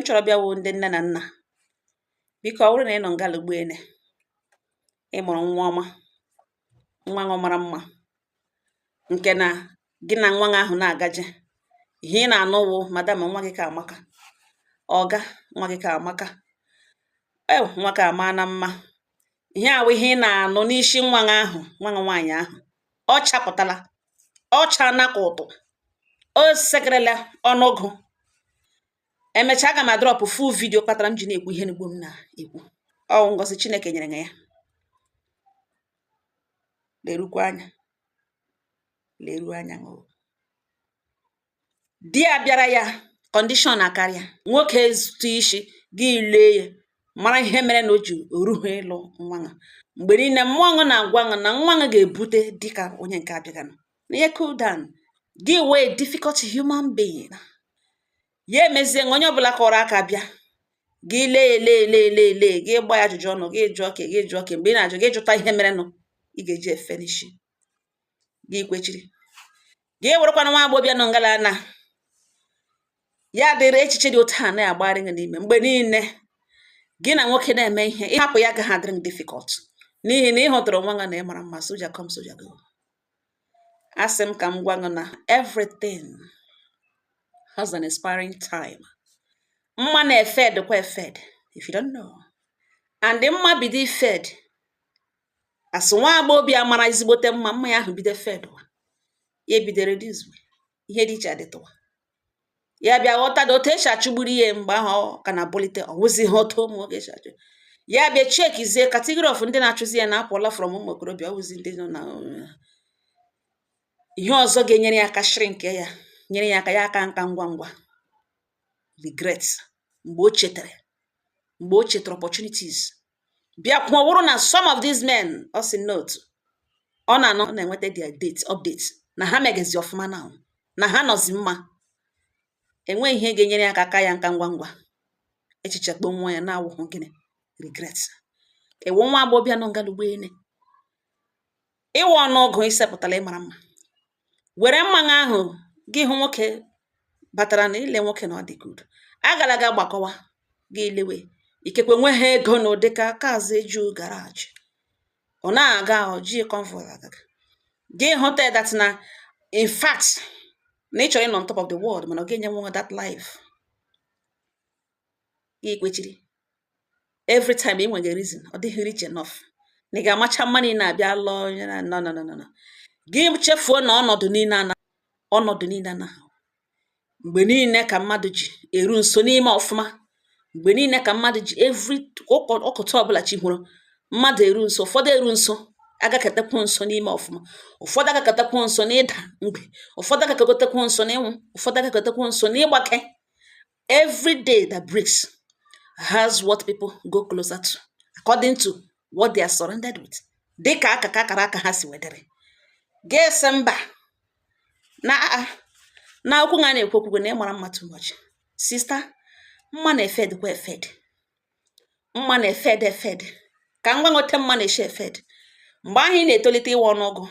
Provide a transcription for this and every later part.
Chọrọ bịa wụ ndị nne na nna, biko, ọ bụrụ na ị nọ ngala ugboene, ị mụrụ nwa ọma, nwa ṅụ mara mma, nke na gị na nwa ahụ na-agaje, ihe ị na-anụ wụ, "Madam, nwa gị ka amaka. Ọga, nwa gị ka amaka. E nwa ka ama na mma." Ihe awụ ihe ị na-anụ n'isi nwa gị ahụ, nwa gị nwaanyị ahụ, ọ chapụtala, ọ chana ka ụtụ, o sekerela ọnụgụ. Emechaa, aga m adrop full video kpatara m ji na-ekwu ihe n'ugbo m na-ekwu. Ọ ngozi Chineke nyere ya. Lerukwa anya, leruo anya. Ṅụ di ya bịara ya condition akarịa nwoke zụta isi gị, lee ya, mara ihe mere na o ji orughị ịlụ nwa ṅa. Mgbe niile mmụọ ṅụ na-agwa ṅụ na nwa ṅụ ga-ebute dịka onye nke abịaganụ na ihe. Cool down, gị wee difficult human being. Ya emezie, onye ọbụla kọrọ aka bịa gị lee, lee, lee, lee, lee gị, gba ya ajụjụ ọnụ, gị jụọ ke gị, jụọ ke. Mgbe ị na-ajụ, gị jụta ihe merenụ ị ga-eji efe n'isi gị, kwechiri gị, werekwana nwa agbọbịa nọ ngala na ya dịrị. Echiche dị otu a na-agbagharị gị n'ime mgbe niile. Gị na nwoke na-eme ihe, ịhapụ ya agaghị adịrị m difficult, n'ihi na ị hụtara onwe gị na ị mara mma. Soldier come, soldier go. Asị m ka m gwa gị na everything has an expiring time. Mma na-efade kwa efade, if you don't know. And mma bido ifade, asị nwa agbọghọbịa mara ezigbote mma, mma ya ahụ bido fade, ya ebido reduce, ihe dị iche adịtụwa. Ya bịa ghọta na otu esi achụgburu ihe mgbe ahụ ọ ka na-abụlite, ọ wụzi ihe otu ụmụ nwoke esi achụ ya. Bịa checkizie category of ndị na-achụzi ya na-apụọla from ụmụ okorobịa, ọ wụzi ndị nọ na ihe ọzọ ga-enyere ya aka shrink ya, nyere ya aka ya aka nka ngwa ngwa. Regret mgbe o chetara opportunities bịa kwuo, wụrụ na some of these men, ọ sị note, ọ na-anọ na-enweta their date update na ha megezi ọfụma now, na ha nọzi mma. Enweghị ihe ga-enyere ya aka aka ya nka ngwa ngwa. Echiche kpọ nwa ya na-awụghụ gịnị? Regret. Ewu, nwa agbọbịa nọ ngalugbo ene, ịwụ ọnụọgụ isepụtala ịmara mma, were mmanụ ahụ gị hụ nwoke batara na ile nwoke na ọ dị good, agala ga gbakọwa gị lewe. Ikekwe nwe ha ego na ụdịka kaazụ eju garage, ọ na-aga oji convoy agaga, gị hụta that na in fact na ị chọrọ ịnọ on top of the world, mana ọ ga-enye nwa that life. Gị kwechiri. Every time ị nwere reason, ọ dịghị rich enough na ị ga-amacha mma niile abịa lụọ onye na no, no, no, no, no. Gị chefuo na ọnọdụ niile ana, ọnọdụ niile ana. Mgbe niile ka mmadụ ji eru nso n'ime ọfụma, mgbe niile ka mmadụ ji every ọkụtụ ọbụla chi hụrụ mmadụ eru nso. Ụfọdụ eru nso agakọtakwu nso n'ime ọfụma, ụfọdụ agakọtakwu nso n'ịda mgbe, ụfọdụ agakọtakwu nso n'ịnwụ, ụfọdụ agakọtakwu nso n'ịgbake. Every day that breaks has what people go closer to according to what they are surrounded with, dịka akaka akara aka ha si wedere. Ga-ese mba na aa na okwu nga na-ekwu okwukwe na ịmara mma too much. Sister, mma na-efade kwa efade, mma na-efade efade. Ka ngwa nweta mma na-eshi efade. Mgbe ahụ ị na-etolite, ịwa ọnụọgụ,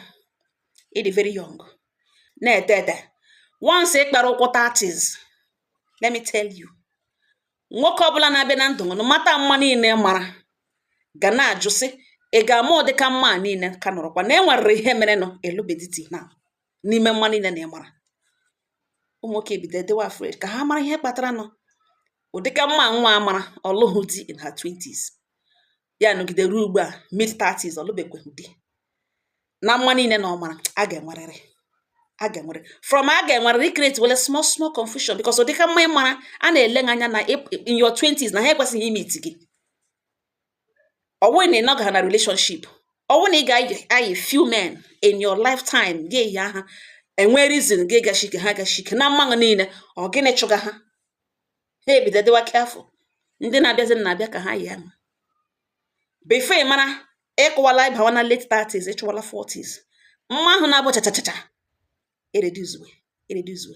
ị dị very young, na-ete ete. Once ị kpara ụkwụ 30s, let me tell you, nwoke ọbụla na-abịa na ndụ no mata mma niile mara ga na-ajụ sị, ị ga-ama ụdịka mma a niile ka nọrọkwa na e nwerịrị ihe merenụ ịlụbediti na n'ime mma niile na ị mara. Ụmụ nwoke ebido dịwa afraid ka ha mara ihe kpatara nụ ụdịka mma nwa amara ọlụghụ di in her 20s, ya nọgide ruo ugbu a, mid 30s, ọlụbekweghị di. Na mma niile na ọ mara, a ga-enwerịrị, a ga-enwerịrị from, a ga-enwerịrị create wele small small confusion, because ụdịka mma ị mara a na-ele anya na in your 20s na ha ekwesịghị ime iti gị. Ọ bụghị na ị nọgha na relationship, ọ bụrụ na ị ga-ayi few men in your lifetime, gị eyi ha enwe reason gị gashike ha gashike na mmanụ niile. Ọ gịnị chụga ha? Ha ebido dịwa careful. Ndị na-abịazi na-abịa ka ha yi aṅụ. Before ị mara, ịkụwala, ịbawa na late 30s, ịchụwala 40s, mma ahụ na-abụ chachachacha ereduce, ereduce.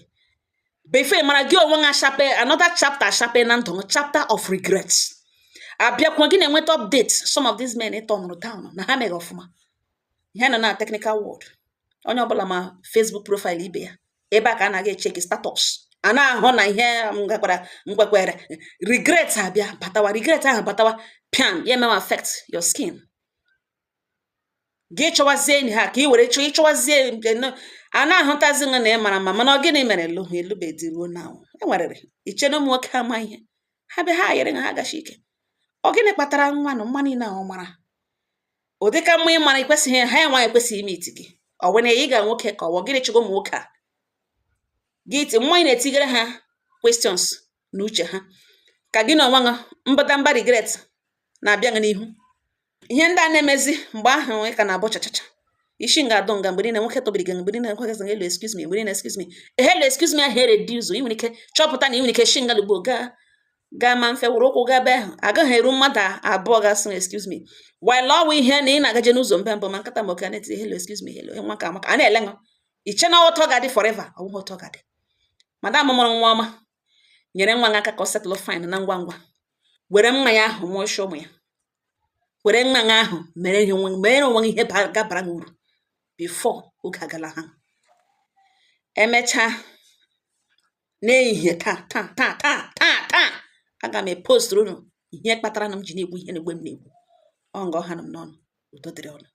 Before ị mara, gị onwe gị ashape another chapter, ashape na ndụ, chapter of regrets. Abịakwa gị na-enweta update, some of these men ịtọnụrụ down na ha mere ọfụma. Ihe nọ na technical world, onye ọbụla ma Facebook profile ibe ya, ebe a ka a na-aga echeck status. A na-ahụ na ihe m gakwara mkpekwere regret abịa batawa, regret ahụ batawa piam, ya emewe affect your skin. Gị chọwazie enyi ha ka ị were chọọ ịchọwazie nke a na-ahụtazi gị na ị mara mma, mana ọ gịnị mere lụhụ elubedi ruo na e nwerịrị iche na ụmụ nwoke ama ihe ha bịa, ha yere ha agachi ike. Ọ gịnị kpatara nwa na mma niile a ọ mara ụdịka mma ị mara ekwesịghị ha enwe ekwesịghị ime iti gị? Ọ wụ na ị ga nwoke ka ọ wụ gịnị chụgo ụmụ nwoke a gị ti mmanya na-etigere ha questions na uche ha ka gị na onwe gị mbadamba regret na-abịa gị n'ihu. Ihe ndị a na-emezi mgbe ahụ ị ka na-abụ chachacha isi nga adụ nga mgbe niile nwoke tọbiri gị, mgbe niile nwoke hello, excuse me, mgbe niile excuse me, hello, excuse me ahụ ereduce. Ị nwere ike chọpụta na ị nwere ike shi ngalugbo gaa gaa ma mfe were ụkwụ gaa ebe ahụ, agaghị eru mmadụ abụọ ga-asị excuse me, while ọ wụ ihe na ị na-agaje n'ụzọ mbe mbụ ma nkata ma oke na-eti hello, excuse me, hello, nwa ka amaka a na-ele ṅụ iche na ụtọ ga-adị forever. Ọ bụghị ụtọ ga-adị. Madam mụrụ nwa ọma nyere nwa gị aka ka ọ settle fine na ngwa ngwa, were mmanya ahụ mụọ isi ụmụ ya, were mmanya ahụ mere ihe onwe, mere onwe gị ihe gabara gị uru before oge agala. Ha emechaa n'ehihie taa taa taa taa taa taa, aga m eposturu unu ihe kpatara na m ji na-ekwu ihe na-egbe m na-ekwu ọ nga ọha nọ m n'ọnụ. Udo dịrị ọnụ.